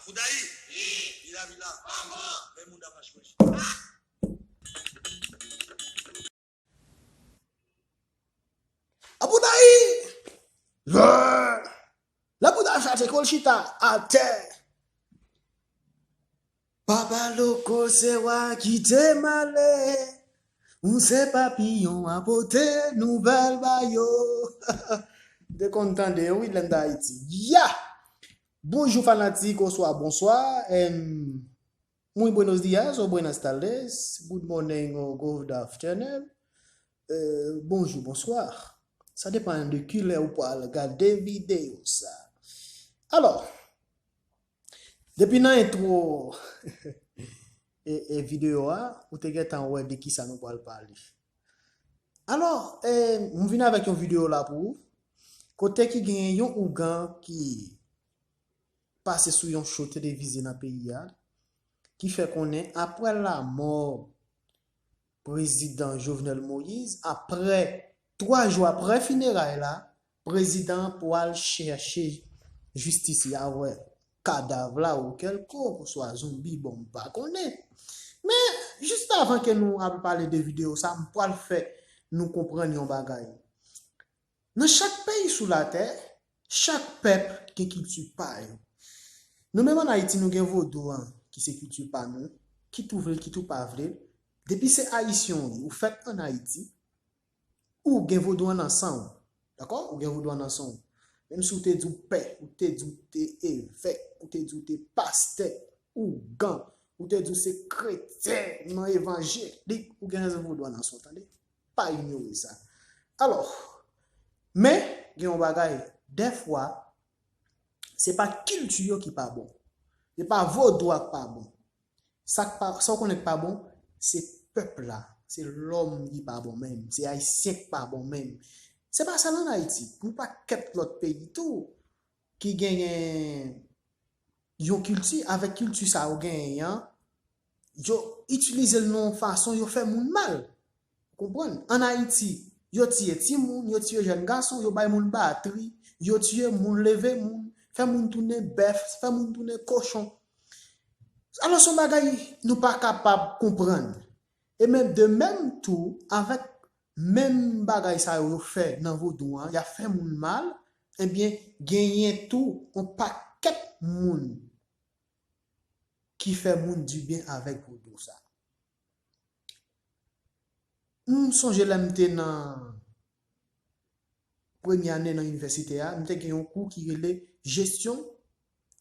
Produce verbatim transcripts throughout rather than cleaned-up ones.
Boudayi! Vila, vila! Men mouda pa chwachi. Aboudayi! Lè bouda chache kò l chita atè. Papa Loko se wa kite m ale. Ou se papiyon a pote nouvèl ba yo. M te konn tande yo wi lè m t Ayiti. Ya! Bonjou fanatik, oswa bonswa. Em, muy buenos días o buenas tardes. Good morning o good afternoon. Euh, bonjou, bonswa. Sa depann de kilè ou pral gade videyo sa. Alò, depi nan entwo e, e videyo a, ou te gentan wè de kisa nou pral pale. Alò, e, m vin avèk yon videyo la pou ou, kote ki gen yon ougan ki pase sou yon show televize nan peyi a, ki fè konnen apre lanmò prezidan Jovenel Moïse, apre, twa jou apre fineray la, prezidan an pwal chèche jistis li avè kadav la ou kèlkonk, oswa zonbi, bon, m pa konnen. Men, jis avan ke nou al pale de videyo sa, m pwal fè nou konprann yon bagay. Nan chak peyi sou latè, chak pèp gen kilti pa yo. Nou menm ann Ayiti, nou gen vodou an, ki se kilti pa nou, kit ou vle l, kit ou pa vle l. Depi se ayisyen w ye, ou fèt ann Ayiti, ou gen vodou an nan san w. Dakò? Ou gen vodou an nan san w. Menm si w te di w pè, ou te di w te evèk, ou te di w te pastè, ougan, ou te di w se kretyen nan evanjelik, ou gen vodou an nan san w, tande? Pa inyore sa. Alò, men, gen yon bagay, dèfwa, se pa kilti yo ki pa bon. Se pa vodou a k pa bon. Sa k pa, sa w konnen k pa bon, se pèp la, se lòm ki pa bon menm, se ayisyen k pa bon menm. Se pa sèl ann Ayiti, yon pakèt lòt peyi tou ki genyen yon kilti, avèk kilti sa yo genyen an, yo itilize l nan yon fason, yo fè moun mal. Ou konprann? Ann Ayiti, yo tiye timoun, yo tiye jèn gason, yo bay moun batri, yo tiye moun, leve moun, fè moun tounen bèf, fè moun tounen kochon. Alò, se yon bagay nou pa kapab konprann. E men de menm tou, avèk menm bagay sa yo, yo fè nan vodou an, y ap fè moun mal, ebyen, genyen tou yon pakèt moun ki fè moun dibyen avèk vodou sa. M sonje lè m te nan premye ane nan inivèsite a, m te gen yon kou ki rele Gestion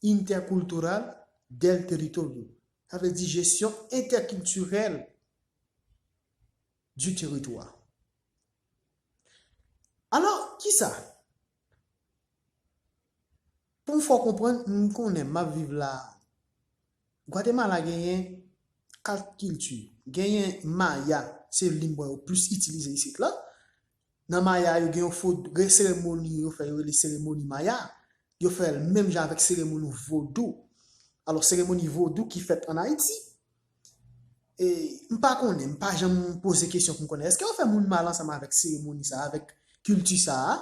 interculturale del territorio. Sa vle di jesyon entèkiltirèl du territoire. Alò, kisa? Pou m fè w konprann, m konnen m ap viv la. Gwatemala genyen kat kilti. Genyen Maya, se li m wè yo plis itilize isit la. Nan Maya, yo gen yon fo, gen seremoni yo fè, yo rele seremoni Maya. Yo fè l menm jan avèk seremoni vodou. Alò, seremoni vodou ki fèt ann Ayiti, e, m pa konnen, m pa janm poze kesyon pou m konnen. Èske yo fè moun mal ansanm avèk seremoni sa a, avèk kilti sa a?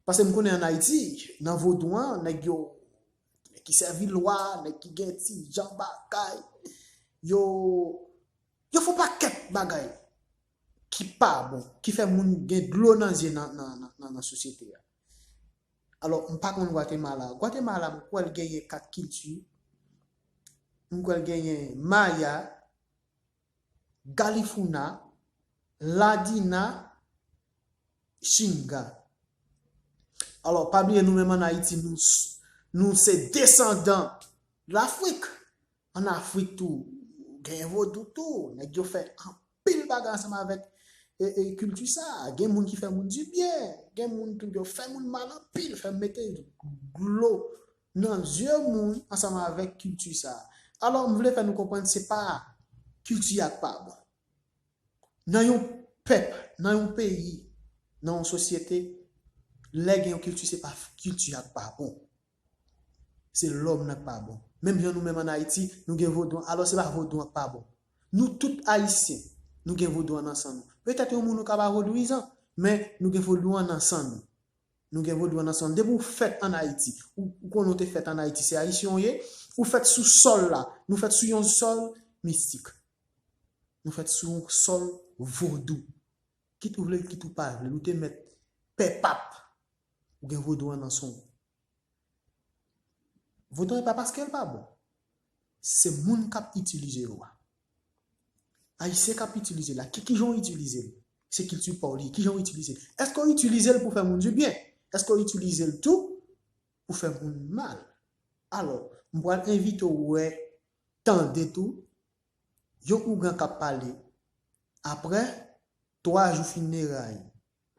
Paske m konnen ann Ayiti, nan vodou an, nèg yo, nèg ki sèvi lwa, nèg ki gen ti jan bagay, yo, yo fè yon pakèt bagay ki pa bon, ki fè moun gen dlo nan zye nan, nan, nan, nan, nan sosyete a. Alò, m pa konn Gwatemala. Gwatemala, m kwè l genyen kat kilti. M kwè l genyen Maya, Galifuna, Ladina, Chinga. Alò, pa bliye nou menm ann Ayiti, nou, s- nou se desandan Lafrik. Ann Afrik tou, genyen vodou tou. Nèg yo fè anpil bagay ansanm avèk e, e, kilti sa a. Gen moun ki fè moun dibyen. Gen moun tou yo fè moun mal anpil, fè mete dlo nan zye moun ansanm avèk kilti sa a. Alò, m vle fè nou konprann se pa kilti a k pa bon. Nan yon pèp, nan yon peyi, nan yon sosyete, lè gen yon kilti, se pa kilti a k pa bon. Se lòm nan k pa bon. Menm jan nou menm ann Ayiti, nou gen vodou, alò se pa vodou an k pa bon. Nou tout ayisyen, nou gen vodou an nan san nou. Petèt yon moun ou ka pa vodouyizan, men nou gen vodou an nan san nou. Nou gen vodou an nan san nou. Depi w fèt ann Ayiti, ou, ou konnen w te fèt ann Ayiti, se ayisyen w ye, Ou fèt sou sòl la. Nou fèt sou yon sòl mistik. Nou fèt sou yon sòl vodou. Kit ou vle l, kit ou pa vle l, ou te mèt pè pap, ou gen vodou an nan san w. Vodou an pa paske l pa bon. Se moun k ap itilize yo a. Ayisyen k ap itilize l la. Ki, kijan w itilize l? Se kilti pa w li. Kijan w itilize l? Èske w itilize l pou fè moun dibyen? Èske w itilize l tou pou fè moun mal? Alò, m pral envite w wè, tande tou, yon ougan k ap pale. Apre twa jou fineray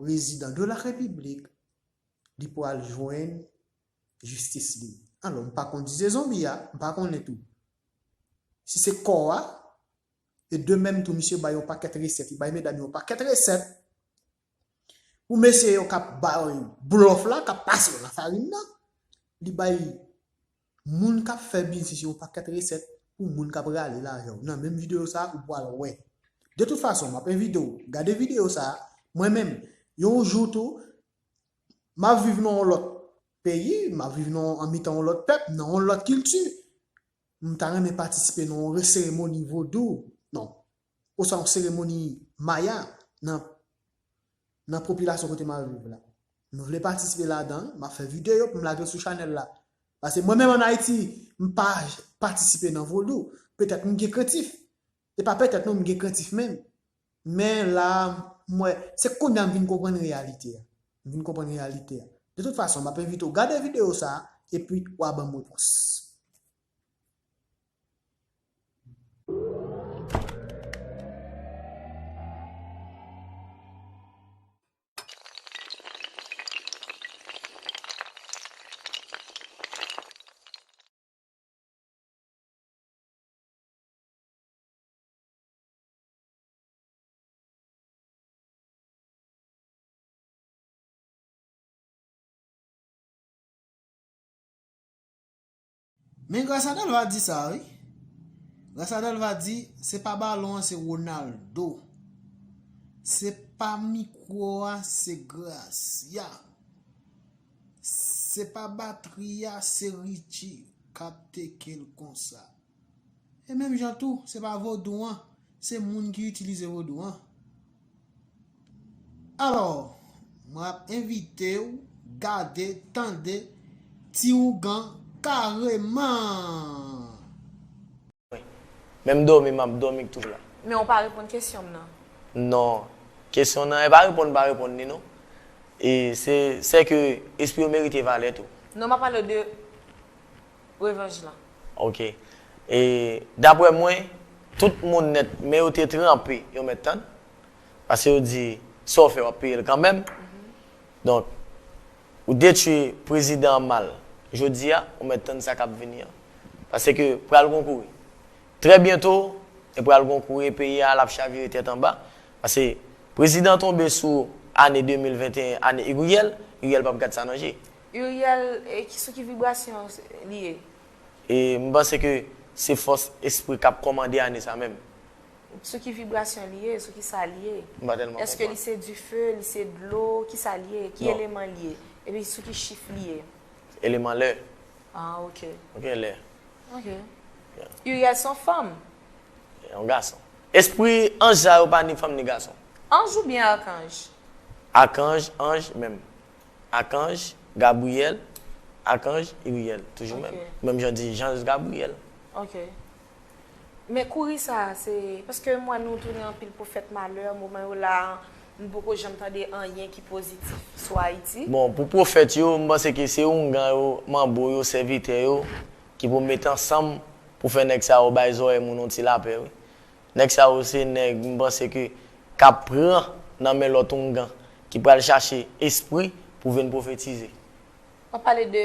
prezidan de la repiblik, li pral jwenn jistis li. Alò, m pa konn si se zonbi a, m pa konnen tou. Si se kò a, e de menm tou, misye bay yon pakèt resèt, li bay medam yo yon pakèt resèt. Pou mesye yo k ap bay blòf la, k ap pase yo nan farin nan, li bay moun k ap fè biznis yo yon pakèt resèt pou moun k ap rale lajan yo. Nan menm videyo sa a, ou pral wè. De tout fason, m ap envite w gade videyo sa a. Mwen menm, yon jou tou, m ap viv nan yon lòt peyi, m ap viv nan, an mitan yon lòt pèp, nan yon lòt kilti. M ta renmen patisipe nan yon seremoni vodou, non, oswa yon seremoni maya nan, nan popilasyon kote m ap viv la. M vle patisipe ladan, m ap fè videyo pou m lage sou chanèl la. Paske mwen menm ann Ayiti, m pa patisipe nan vodou. Petèt m gen krentif. E pa petèt non, m gen krentif menm. Men la, m wè, se kounye a m vin konprann reyalite a. M vin konprann reyalite a. De tout fason, m ap envite w gade videyo sa a, epi w a ban m repons. Men Grasa Delva di sa, wi. Grasa Delva di, se pa balon an, se Ronaldo. Se pa mikwo a, se Gracia. Se pa batri a, se Richie k ap teke l konsa. E menm jan tou, se pa vodou an, se moun ki itilize vodou an. Alò, mwen ap envite w gade, tande Ti Ougan kareman. Menm dòmi, m ap dòmi toujou la. Men w pa reponn kesyon m nan. Non. Kesyon nan, e pa reponn, pa reponn li non. E se, se ke espri yo merite valè tou. Non, m ap pale de revanj lan. Ok. E daprè mwen, tout moun nèt, men yo te tranpe, yo mèt tann. Paske yo di, sa w fè, w ap peye l kanmenm. Donk, ou detwi prezidan an mal jodi a, ou mèt tann sa k ap vini an. Paske pral gon kouri. Trè byento, e pral gon kouri, peyi a, l ap chavire tèt anba. Paske prezidan tonbe sou ane de mil venteyen, ane Uriel, Uriel p ap gad sa nan je. Uriel, e ki, sou ki vibrasyon li ye? E m panse ke se fòs espri k ap kòmande ane sa menm. Sou ki vibrasyon li ye? Sou ki sa li ye? M pa tèlman konprann. Èske li se dife, li se dlo? Ki sa li ye? Ki eleman li ye? Epi sou ki chif li ye? Eleman lè. Ah, ok. Ok, lè. Ok. Yeah. Uriel se yon fanm? Yon gason. Espri anj sa yo pa ni fanm ni gason. Anj oubyen akanj? Akanj, anj, menm. Akanj, Gabriyèl, Akanj, Irièl. Toujou menm. Ok. Menm jan di Jan Gabriyèl. Ok. Men kouri sa a, se paske m wè nou tounen anpil pwofèt malè, moman yo la, nou poko janm tande anyen ki pozitif sou Ayiti. Bon, pou pwofèt yo, m panse ke se oungan yo, manbo yo, sèvitè yo, ki pou met ansanm pou fè nèg sa yo bay zòrèy moun yon ti lapè, wi. Nèg sa yo se nèg, m panse ke, k ap pran nan men lòt oungan, ki pral chache espri pou vin pwofetize. W ap pale de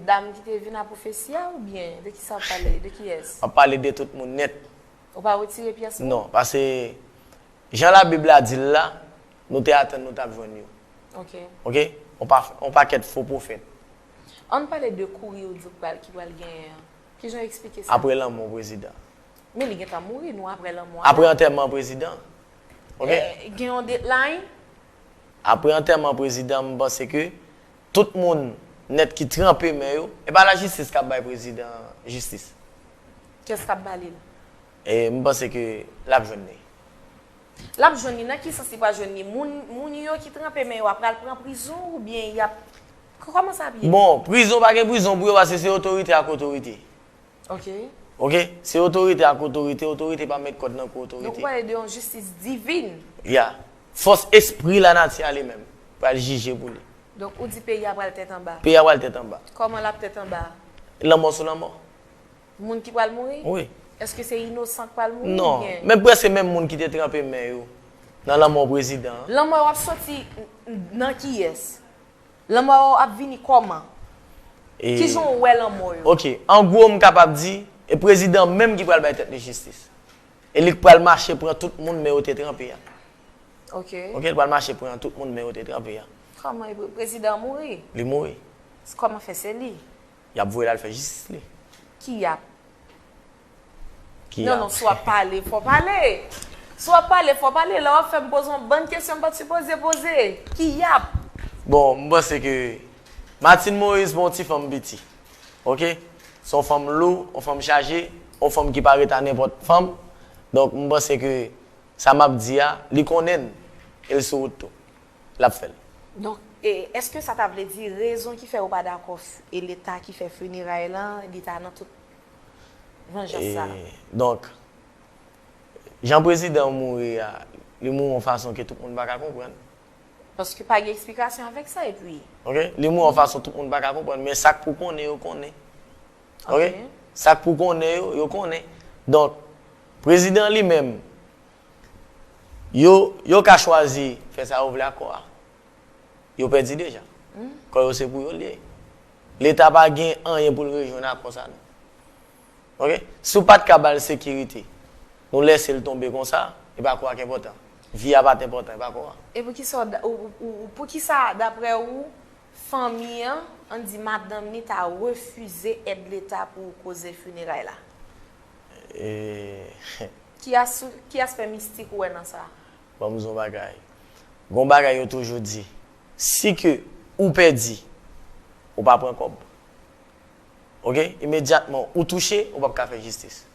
dam ki te vin a pwofesi a, oubyen de ki sa w ap pale? De kiyès? M ap pale de tout moun nèt. Ou pa retire pyès moun? Non, paske jan Labib la di l la, nou te atann nou t ap jwenn yo. Ok. Ok? On pa, on pakèt fo pwofèt. Ann pale de kouri ou di w pral, ki pral genyen an. Kijan w eksplike sa? Apre lanmò prezidan. Men li gentan mouri, nou apre lanmò a. Apre antèman prezidan. Ok? Eh, gen yon deadline? Apre antèman prezidan, m panse ke tout moun nèt ki tranpe men yo, e pa lajistis k ap bay prezidan jistis. Kiyès k ap ba li l? E m panse ke l ap jwenn li. L ap jwenn li, nan ki sans li pral jwenn li? Moun, moun yo ki tranpe men yo a pral pran prizon oubyen y ap. Kòman sa ap ye? Bon, prizon pa gen prizon pou yo paske se otorite ak otorite. Ok. Ok? Se otorite ak otorite, otorite pa met kòd nan kou otorite. Donk ou pale de yon jistis divin. Ya. Fòs espri lanati a li menm pral jije pou li. Donk ou di peyi a pral tèt anba. Peyi a pral tèt anba. Kòman l ap tèt anba? Lanmò sou lanmò. Moun ki pral mouri? Wi. Èske se inosan k pral mouri? Non. Oubyen? Men prèske menm moun ki te tranpe men yo nan lanmò prezidan an. Lanmò yo ap soti nan kiyès? Lanmò yo ap vini kòman? E- Kijan w wè lanmò yo? Ok. An gwo, m kapab di, e prezidan menm ki pral bay tèt li jistis. E li k pral mache pran tout moun men yo te tranpe a. Ok. Ok, li pral mache pran tout moun men yo te tranpe a. Kòman e pre- prezidan an mouri? Li mouri. Kòman fè se li? Y ap voye l al fè jistis li. Ki y ap? Ki Non, ap- non, si w ap pale, fò pale. Si w ap pale, fò pale. Lè w ap fè m poze yon bann kesyon m pa t sipoze poze. Ki y ap? Bon, m panse ke Martine Moïse pa yon ti fanm piti. Ok? Se yon fanm lou, yon fanm chaje, yon fanm ki pa ret a nenpòt fanm. Donk, m panse ke sa m ap di a, li konnen l, e l sou wout tou. L ap fè l. Donk, e, èske sa ta vle di rezon ki fè ou pa dakò f- e leta ki fè fineray lan, li ta nan tout vanjans sa? E, donk, jan prezidan mouri a, li mouri yon fason ke tout moun pa ka konprann. Paske pa gen eksplikasyon avèk sa, epi. Ok? Li mouri yon fason tout moun pa ka konprann, men sa k pou konnen, yo konnen. Ok? Ok. Sa k pou konnen yo, yo konnen. Donk, prezidan li menm, yo, yo ka chwazi fè sa yo vle ak kò a. Yo pèdi deja. Kò yo se pou yo l ye. Leta pa gen anyen pou l rejwenn ak kò sa non. Ok? Si w pa t ka ba l sekirite, nou lese l tonbe konsa, e pa kò a k enpòtan. Vi a pa t enpòtan, e pa kò a. E poukisa, w da- ou- ou- ou- poukisa, daprè ou, fanmi an, ann di madanm ni ta refize èd leta pou koze fineray la? E, Ki, as, ki aspè mistik ou wè nan sa? Ban m di yon bagay. Gon bagay yo toujou di, si ke ou pèdi, ou pa pran kòb. Ok? Imedyatman, ou touche, ou p ap ka fè jistis.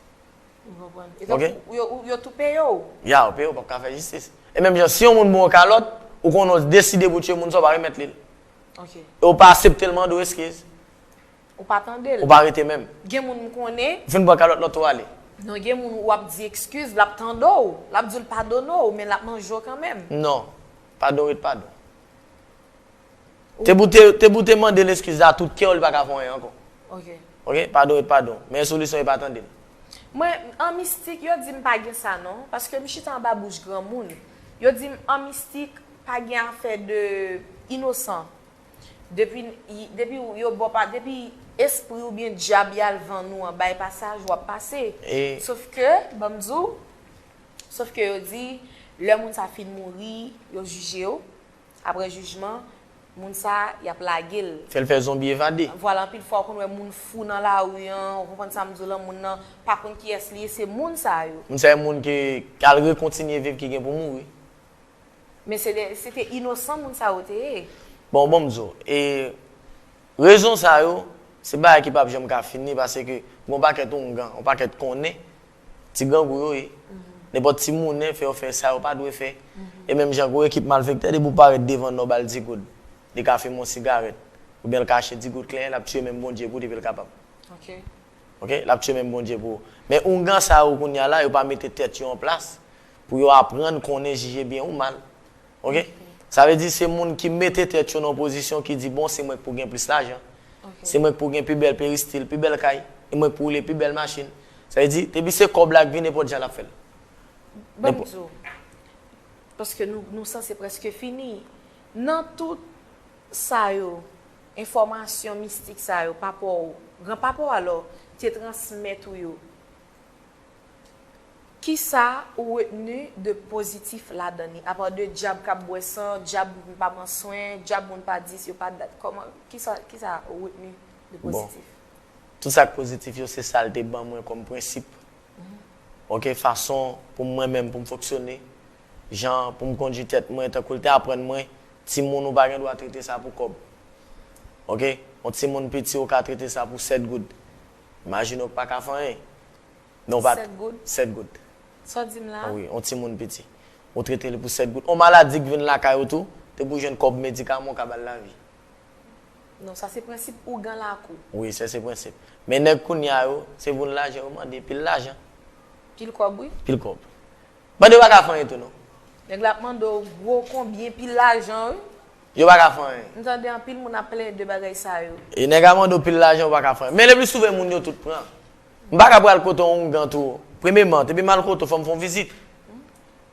M konprann. E Ok. Yo, yo, yo tou peye w? Ya, ou peye, ou p ap ka fè jistis. E menm jan, si yon moun ba w kalòt, ou konnen w deside pou tye moun sa, ou pa remèt li l. Ok. E ou pa aksepte l mande w eskiz. Ou pa tande l? Ou pa rete menm. Gen moun m konnen. Ou fin pran kalòt lòt ou ale. Non, gen moun w ap di eskiz, l ap tande w. L ap di l padone w, men l ap manje w kanmenm. Non. Padon ret padon. Te pou te, te pou te mande l eskiz a tout kè w, li pa ka fè anyen ankò. Ok. Ok? Padon ret padon. Men solisyon e pa tande l. Mwen, an mistik, yo di m pa gen sa non. Paske m chita anba bouch granmoun. Yo di m an mistik, pa gen afè de inosan. Depi, depi yo ba w pa, depi espri oubyen dyab y al vann ou an bay pasaj, w ap pase. E- Sof ke, ban m di w, sof ke yo di, lè moun sa fin mouri, yo jije w. Apre jijman, moun sa, y ap lage l. Fè l fè zonbi evade. Vwala, anpil fwa, w konn wè moun fou nan lari an, ou konprann sa m di w lan, moun nan pa konn kiyès li ye, se moun sa yo. Moun sa e moun ke, k al rekontinye viv, ki gen pou mouri. Men se de, se te inosan moun sa yo te ye. Bon, bon, m di w, e rezon sa yo, se bagay ki p ap janm ka fini, paske gon pakèt oungan, yon pakèt konnen, ti grangou yo ye. Nenpòt ti monnen fè yo fè sa yo pa dwe fè. E menm jan gon ekip malfektè, depi w parèt devan n, w ba l di goud, li ka fimen yon sigarèt, oubyen l ka achte di goud klenyen, l ap tiye menm Bondye pou w depi l kapab. Ok. Ok? L ap tiye menm Bondye pou ou. Men oungan sa yo kounye a la, yo pa mete tèt yo an plas pou yo aprann konnen jije byen ou mal. Ok? Sa vle di se moun ki mete tèt yo nan yon pozisyon ki di, bon, se mwen k pou gen plis lajan. Ok. Se mwen k pou gen pi bèl peristil, pi bèl kay. E mwen k pou woule pi bèl machin. Sa vle di, depi se kòb la k vin, nenpòt jan l ap fè l. Ban m Nenpò- di w. Paske nou, nou sanse prèske fini. Nan tout sa yo, enfòmasyon mistik sa yo, papa w, gran papa w alò, te transmèt ou yo. Kisa ou retni de pozitif ladan li? Apa de dyab k ap bwè san, dyab moun pa pran swen, dyab moun pa di s, yo pa dat, kòman, kisa, kisa ou retni de Bon. Pozitif? Tout sa k pozitif yo, se sa l te ban mwen kòm prensip. Ok, fason pou mwen menm, pou m fonksyone, jan pou m kondui tèt mwen, tankou l te aprann mwen, timoun ou pa gen dwa trete sa pou kòb. Ok? Yon timoun piti, ou ka trete sa pou sèt goud. Imajine w k pa ka fè anyen. Non, pa sèt goud. Sèt goud. Sa w di m la? Wi, yon timoun piti. Ou trete li pou sèt goud. Yon maladi k vin lakay ou tou, depi w jwenn kòb medikaman, ou ka ba l lavi. Non, sa se prensip ougan lakou. Wi, sa se prensip. Men nèg kounye a yo, se voun lajan yo mande, pil lajan. Pil kòb, wi. Pil kòb. Bandi yo pa ka fè anyen tou, non. Nèg la ap mande w gwo konbyen, pil lajan, wi. Yo pa ka fè anyen. M tande anpil moun ap plenyen de bagay sa yo. E nèg a mande w pil lajan, ou pa ka fè anyen. Men le pli souvan, moun yo tout pran. M pa ka pral kote yon ougan tou. Premyeman, depi m al kote w, fò m fè yon vizit.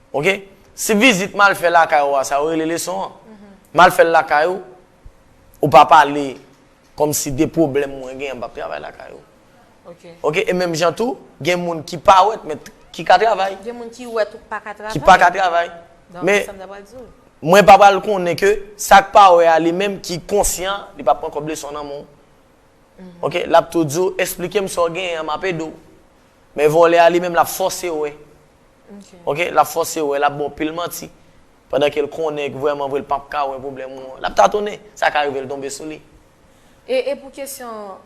Oke? Si vizit m al fè lakay ou a, sa yo rele leson an. M al fè l lakay ou, ou pa pale kòmsi de pwoblèm mwen genyen, m p ap travay lakay ou. Oke? E menm jan tou, gen moun ki pa wèt, men ki ka travay. Gen moun ki wèt ou pa ka travay. Ki pa ka travay. Men mwen pa pral konnen ke sa k pa wè a li menm ki konsyan, li p ap pran kòb leson nan men w. Oke, l ap tou di w, eksplike m sa w genyen an, m ap ede w. Men vòlè a li menm, l ap fòse w wè. Oke, l ap fòse w wè, l ap ba w pil manti. Pandan ke l konnen vrèman vre, l p ap ka wè pwoblèm ou an. L ap tatonnen, sa ka rive l tonbe sou li. E, e pou kesyon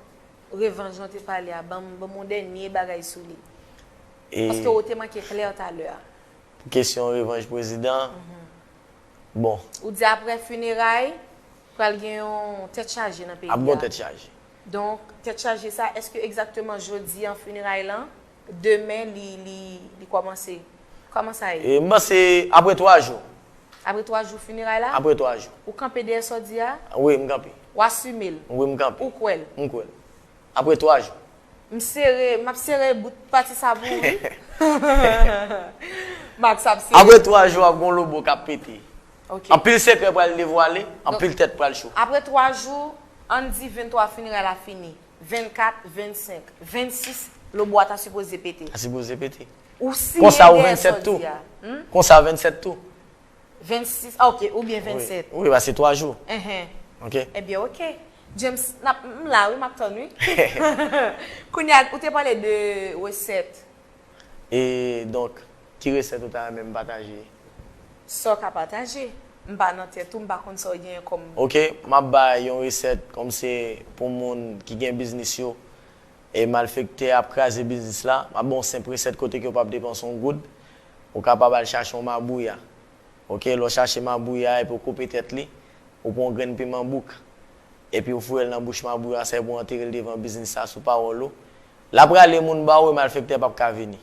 revanj lan te pale a, ban m, ban m yon dènye bagay sou li. Paske ou te manke klè talè a. Pou kesyon revanj prezidan, bon. Ou di apre fineray, pral gen yon tèt chaje nan peyi a. Ap gen yon tèt chaje. Donk, tèt chaje sa, èske egzakteman jodi an fineray lan, demen li, li, li kòmanse? Kòman sa ye? E, m panse apre twa jou. Apre twa jou fineray la? Apre twa jou. Ou kanpe dèyè sa w di a? Wi, m kanpe. W asime l? Wi, m kanpe. Ou kwè l? M kwè l. Apre twa jou. M sere, m ap sere bout pati sa pou ou, wi. Max ap sere. Apre twa jou, ap gon lobo k ap pete. Anpil sekrè pral devwale, anpil tèt pral cho. Apre twa jou, ann di venntwa fineray la fini. Vennkat, vennsenk, vennsis, lobo a ta sipoze pete. Ta sipoze pete. Ou siyen dèyè sa w di a. Konsa vennsèt tou. Konsa vennsèt tou. Vennsis, ah, ok, oubyen vennsèt. Wi, paske twa jou. Enhen. Ok. Ebyen, ok. James, n ap, m la, wi, m ap tann, wi. Kounye a, ou te pale de resèt. E, donk, ki resèt ou ta renmen m pataje? Sa w ka pataje. M pa nan tèt ou, m pa konn sa w genyen kòm. Ok, m ap bay yon resèt kòm se pou moun ki gen biznis yo. E malfektè ap kraze biznis la. M ap ba w yon senp resèt kote ke w p ap depanse yon goud. Ou kapab al chache yon mabouya. Ok, lè w chache mabouya epi w koupe tèt li, ou pran yon grenn piman bouk, epi w foure l nan bouch mabouya sa, epi w antere l devan biznis sa sou pawòl ou. L ap rale moun ba ou e malfektè p ap ka vini.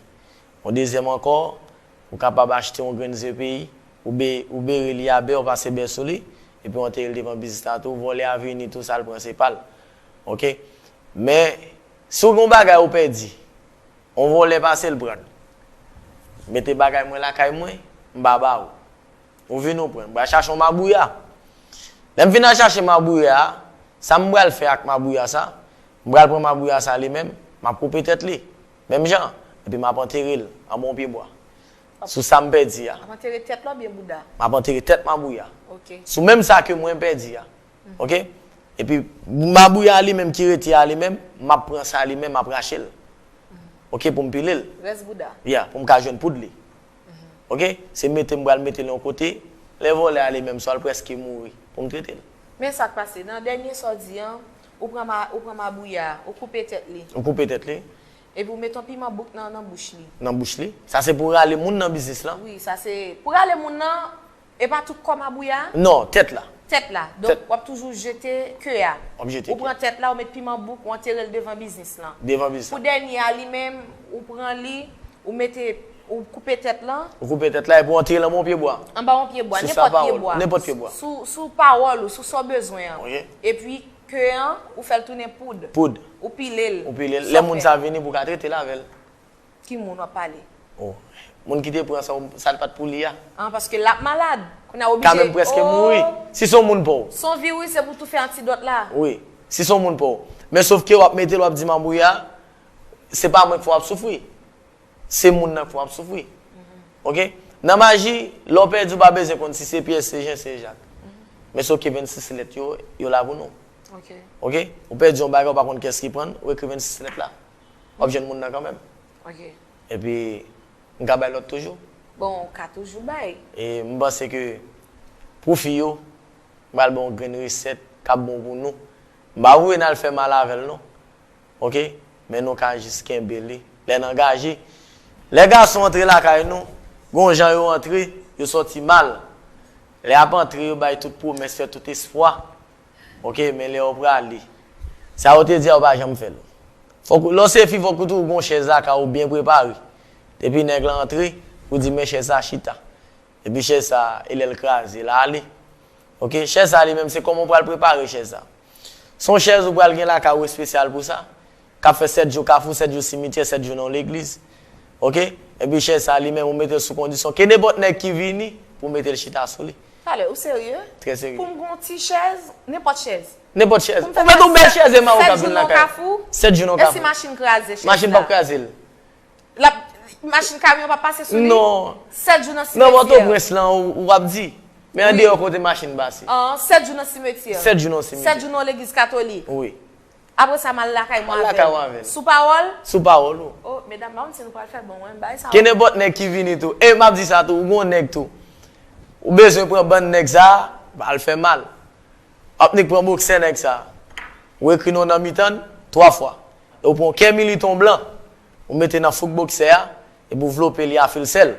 Yon dezyèm ankò, ou kapab achte yon grenn zepeyi, ou be-, ou bere li a bè, ou pase bè sou li, epi w antere l devan biznis la tou, vòlè a vini tou, sa l pran se pa l. Ok? Men, si w gen yon bagay ou pèdi, yon vòlè pase l pran l. Mete bagay mwen lakay mwen, m pa ba ou. Ou vin ou pran l. M pral chache yon mabouya. Lè m fin al chache mabouya a, sa m pral fè ak mabouya sa? M pral pran mabouya sa li menm, m ap koupe tèt li. Menm jan, epi m ap antere l anba yon pye bwa. Sou sa m pèdi a. Ap antere tèt la oubyen bouda? M ap antere tèt mabouya. Ok. Sou menm sa ke mwen pèdi a. Ok? Epi, mabouya a li menm ki rete a li menm, m ap pran sa li menm, m ap rache l. Ok, pou m pile l. Rès bouda. Ya, pou m ka jwenn poud li. Ok? Se mete m pral mete l yon kote, lè vòlè a li menm, sa l prèske mouri, pou m trete l. Men sa k pase, nan dènye sa w di an, ou pran ma-, ou pran mabouya, ou koupe tèt li. Ou koupe tèt li. Epi ou mete yon piman bouk nan, nan bouch li. Nan bouch li. Sa se pou rale moun nan biznis lan. Wi, sa se pou rale moun nan, e pa tout kò mabouya? Non, tèt la. Tèt la. Donk, w ap toujou jete ke a. W ap jete ke a. Ou pran tèt la, ou met piman bouk, ou antere l devan biznis lan. Devan biznis lan. Pou dènye a, li menm, ou pran li, ou mete, ou koupe tèt lan. Ou koupe tèt la, epi ou antere l anba yon pye bwa. Anba yon pye bwa, nenpòt pye bwa. Nenpòt pye bwa. Sou, sou pawòl ou, sou sa w bezwen an. Ok. Epi, ke an, ou fè l tounen poud. Poud. Ou pile l. Ou pile l. Lè moun sa vini pou w ka trete l avè l. Ki moun w ap pale? Oh. Moun ki te pran sa, sa l pa t pou li a. Ah, paske l ap malad. Kounye a oblije. Ka menm prèske mouri. Si se yon moun pa w. Se yon viris, se pou tou fè antidòt la. Wi. Si se yon moun pa w. Men sof ke w ap mete l, w ap di mabouya, se pa mwen k fè w ap soufri. Se moun nan k fè w ap soufri. Ok? Nan maji, lè w pèdi, w pa bezwen konn si se Pyè, se Jan, se Jak. Men se ok, vennsis lèt yo, yo la pou nou. Ok. Ok? Ou pèdi yon bagay, ou pa konn kiyès ki pran l, ou ekri vennsis lèt la. W ap jwenn moun nan kanmenm. Ok. Epi, m ka bay lòt toujou. Bon, ou ka toujou bay. E m panse ke pou fi yo, m pral ba yon grenn resèt k ap bon pou nou. M pa voye n al fè mal avè l non. Ok? Men nou ka jis kenbe li. Lè n angaje. Lè gason antre lakay nou, gon jan yo antre, yo sòti mal. Lè y ap antre, yo bay tout pwomès, fè tout espwa. Oke, men lè yo prale, sa yo te di a, yo pa janm fè l. Fòk ou, lè w se fi, fòk ou toujou gon chèz lakay ou byen prepare. Depi nèg la antre, ou di, men chèz sa chita. Epi chèz sa, e lè l kraze, l ale. Oke, chèz sa li menm, se kòman w pral prepare chèz sa. Se yon chèz ou pral gen lakay ou espesyal pou sa. K ap fè sèt jou kafou, sèt jou simityè, sèt jou nan yon legliz. Oke? Epi chèz sa li menm, ou mete l sou kondisyon ke nenpòt nèg ki vini, pou mete l chita sou li. Talè, ou serye? Trè serye. Pou m gen yon ti chèz, nenpòt chèz. Nenpòt chèz. Pou m fè... Ou mete yon bèl chèz e mawo k ap vin lakay. Sèt jou nan kafou. Sèt jou nan kafou. E si machin kraze chèz la? Machin p ap kraze l. L ap, machin kamyon p ap pase sou li? Non. Sèt jou nan... Nan simetiè. Pòtoprens lan, ou, ou ap di. Men andeyò kote machin pase. An, sèt jou nan simetiè. Sèt jou nan simetiè. Sèt jou nan legliz katolik. Wi. Apre sa, m al lakay mwen avè l. M al lakay mwen avè l. Sou pawòl? Sou pawòl ou. Oh, medam, pa konn si nou pral fè bon, wi, bagay sa. Ke nenpòt nèg ki vini tou. E m ap di sa tou, ou gon nèg tou. Ou bezwen pran bann nèg sa, al fè mal. W ap nik pran boksè nèg sa. Ou ekri non nan mitan l, twa fwa. E ou pran kè militon blan, ou mete nan fouk boksè a, epi ou vlope li a fil sèl.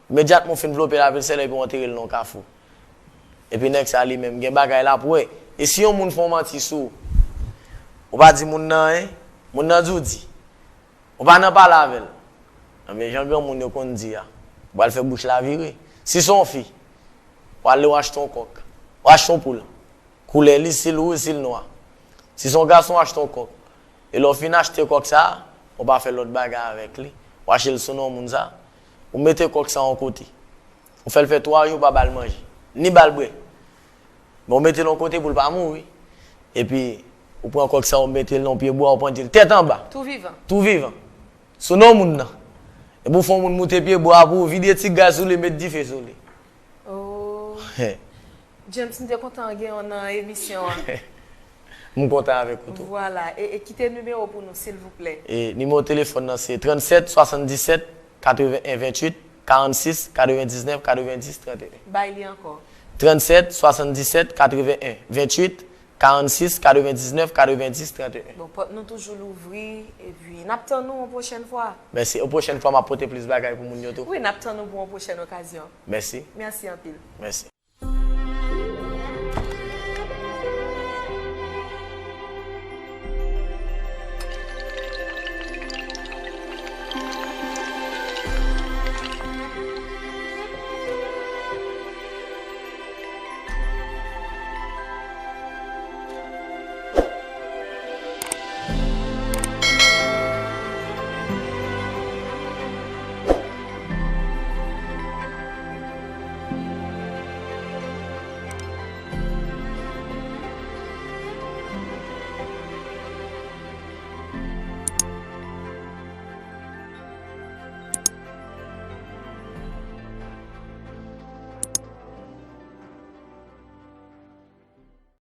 Imedyatman w fin vlope l a fil sèl, epi w antere l nan yon kafou. Epi nèg sa li menm, gen bagay l ap wè. E si yon moun fè yon manti sou ou, ou pa di moun nan anyen, moun nan di w di. Ou pa nan pale avè l. Ebyen, jan granmoun yo konn di a, ou pral fè bouch la vire. Si se yon fi, ou ale w achte yon kòk, ou achte yon poul. Koulè li, si l wouj, si l nwa. Si se yon gason, achte yon kòk. E lè w fin achte kòk sa a, ou pa fè lòt bagay avèk li. Ou achte l sou non moun sa a. Ou mete kòk sa a yon kote. Ou fè l fè twa jou, ou pa ba l manje, ni ba l bwè. Men ou mete l yon kote pou l pa mouri. Epi, ou pran kòk sa a, ou mete l nan yon pye bwa, ou pandye l tèt anba. Tou vivan. Tou vivan. Sou non moun nan. Epi ou fè yon moun moute pye bwa a pou ou, vide ti gaz sou li, met dife sou li. Oh. James, m te kontan gen w nan emisyon an. M kontan avèk ou tou. Vwala. E, e kite nimewo pou nou, silvouplè. E nimewo telefòn nan se trannsèt swasanndisèt katreven en venntuit karannsis katrevendiznèf katrevendis tranteyen. Bay li ankò. Trannsèt swasanndisèt katreven en venntuit karannsis katrevendiznèf katrevendis tranteyen. Bon, pòt nou toujou louvri, epi n ap tann nou yon pwochèn fwa. Mèsi. Yon pwochèn fwa, m ap pote plis bagay pou moun yo tou. Wi, n ap tann nou pou yon pwochèn okazyon. Mèsi. Mèsi anpil. Mèsi.